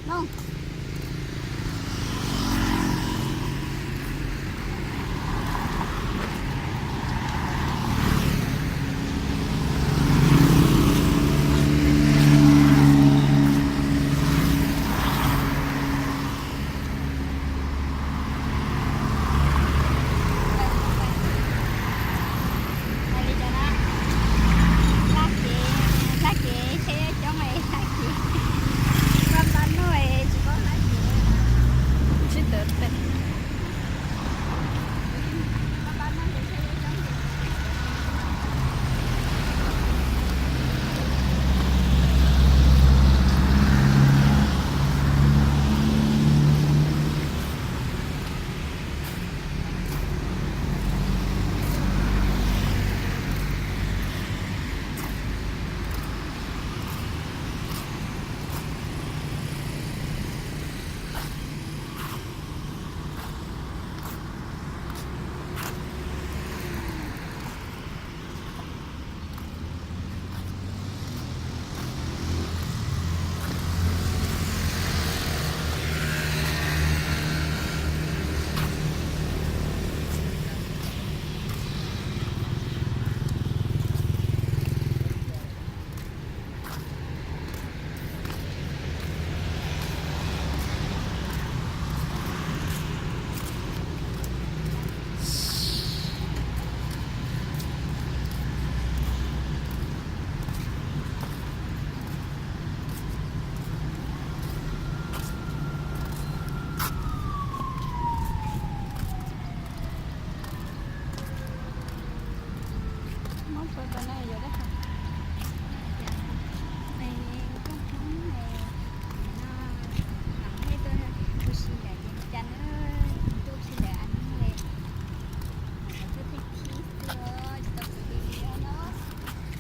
no. Hais li cas na, laj kev, laj kev tsheb coob es laj kev, npaj npaj noj es tsis paub laj kev, tsis tawv tes.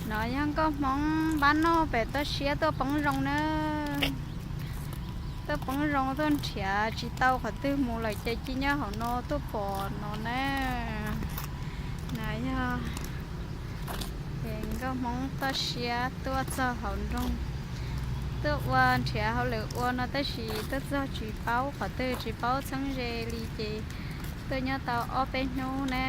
No yog nkauj hmoob npab noj pem toj siab tuaj poob zoo na. Tuaj poob zoo tuaj nrhiav tsis tau qhov twg mus lawm ces cia nyob hauv no tuaj pom no na. No yog nkauj hmoob toj siab tuaj txog hauv nroog, tuaj ua nrhiav hauj lwm ua no tab sis tuaj txog tsis paub qhov twg tsis paub txheeb ze li ces tuaj nyob tau ob peb hnub na.